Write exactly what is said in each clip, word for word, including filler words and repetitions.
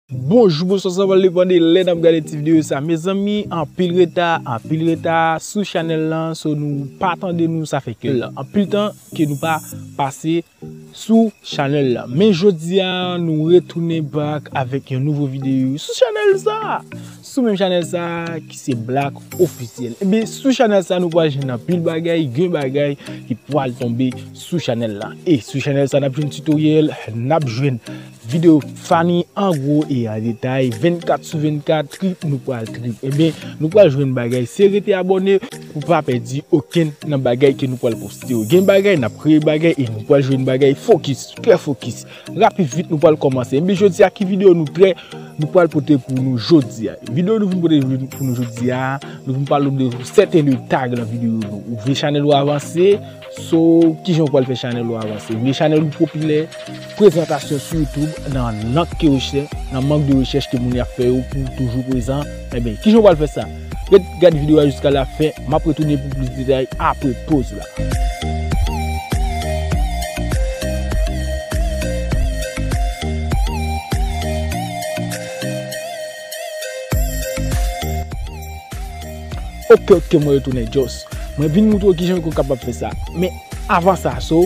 Bonjou, bonswa, sa va depann de lè n ap gade ti videyo sa. Mezanmi, anpil reta, anpil reta sou chanèl lan, so nou pa tande nou, sa fè ke anpil tan ke nou pa pase sou chanèl la. Men jodi a, nou retounen back avèk yon nouvo videyo sou chanèl sa. Sou menm chanèl sa, ki se Black Officiel. Ebyen, sou chanèl sa, nou pral jwenn anpil bagay, gen bagay ki pral tonbe sou chanèl la. E sou chanèl sa, n ap jwenn tutoriel, n ap jwenn videyo funny an gwo e an detay, vennkat sou vennkat, trip nou pral trip. Ebyen, nou pral jwenn bagay. Se rete abòne pou pa pèdi okenn nan bagay ke nou pral poste yo. Gen bagay, n ap kreye bagay e nou pral jwenn bagay. Fokis, trè fokis. Rapid vit, nou pral kòmanse. Ebyen, jodi a, ki videyo nou trè, nou pral pote pou nou jodi a? Videyo nou vin pote pou nou jodi a, nou vin pale de sèten de tag nan videyo nou. Ou vle chanèl ou avanse, so, kijan ou pral fè chanèl ou avanse? Ou vle chanèl ou popilè, prezantasyon sou YouTube, nan mank de rechèch, nan mank de rechèch ke moun yo ap fè yo pou toujou prezan, ebyen, kijan ou pral fè sa? Ret gade videyo a jiska la fen, m ap retounen pou plis detay apre poz la. Ok, ok, mwen retounen, just. Mwen vin moutre w kijan pou w kapab fè sa. Men avan sa, so,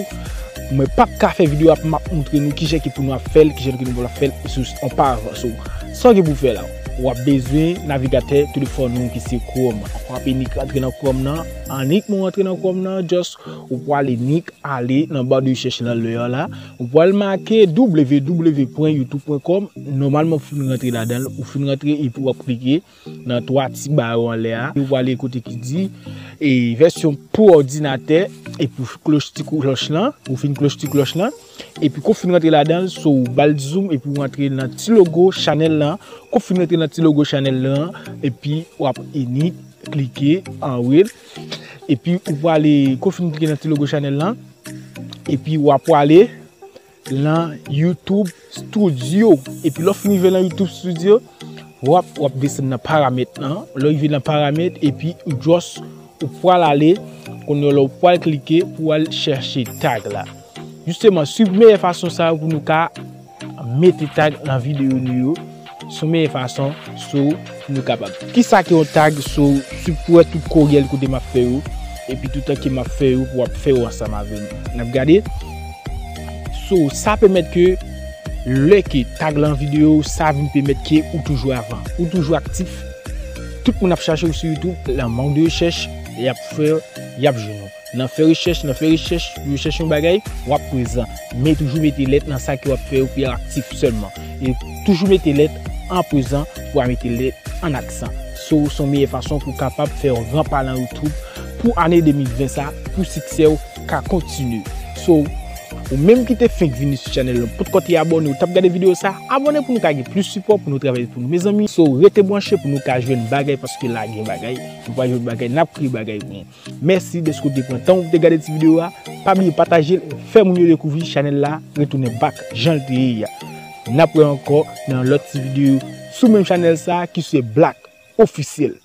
mwen p ap ka fè videyo ap m ap moutre nou kijan ki pou nou ap fè l, kijan ki nou pou ap fè l, sou, anpavan. So, sa w gen pou w fè la? W ap bezwen navigatè telefòn ou ki se Chrome. W ap enik rantre nan Chrome nan. Annik mwen rantre nan Chrome nan, just ou pwale enik ale nan ba de rechèch lan lè a la. Ou pwale make w w w pwen youtube pwen kòm. Nòmalman, ou fin rantre ladan l, ou fin rantre epi w ap klike nan twa ti ba yo anlè a. Ou pwale kote ki di, e, vèsyon pou òdinatè, epi w kloch ti klòch lan, ou fin kloch ti klòch lan, epi kou w fin rantre ladan l, so ou ba l zoom, epi w rantre nan ti logo chanèl lan. Kou w fin rantre nan ti logo chanèl lan, epi w ap enik klike anwo l, epi ou pwale, kou w fin klike nan ti logo chanèl lan, epi w ap pwale lan YouTube Studio. Epi lè w fin rive lan YouTube Studio, w ap, w ap desann nan paramèt lan. Lè w rive nan paramèt, epi ou just, ou pral ale, kounye a w pral klike pou w al chèche tag la. Jisteman, swiv meyè fason sa yo pou nou ka mete tag lan videyo nou yo. Se yon meyè fason, so, pou nou kapab. Kisa ki yon tag? So, si w wè tout koryèl kote m ap fè yo, epi tout tan ke m ap fè yo, pou w ap fè yo ansanm avè m. N ap gade. So, sa pèmèt ke lè ke tag lan videyo, sa vin pèmèt ke ou toujou avan, ou toujou aktif. Tout moun ap chache w sou YouTube, lan mank de rechèch, y ap fè, y ap jwenn ou. Nan fè rechèch, nan fè rechèch, rechèch yon bagay, w ap prezan. Men toujou mete lèt nan sa ke w ap fè yo pou y aktif sèlman. E toujou mete lèt an prezan pou w mete lèt an aksan. So, se yon meyè fason pou w kapab fè yon gran pa lan YouTube pou ane de mil ven sa, pou siksè w ka kontinye. So, ou menm ki te fenk vini sou chanèl lan, potkò te abòne, ou t ap gade videyo sa, abòne pou nou ka gen plis sipò, pou nou travay pou nou, mezanmi. So, rete branche pou nou ka jwenn bagay, paske la gen bagay, nou pral jwenn bagay, n ap kreye bagay pou nou. Mèsi dèske w te pran tan w te gade ti videyo a. Pa bliye pataje l, fè moun yo dekouvri chanèl la, retounen back jan l te ye a. N ap wè ankò nan lòt ti videyo sou menm chanèl sa ki se Black Officiel.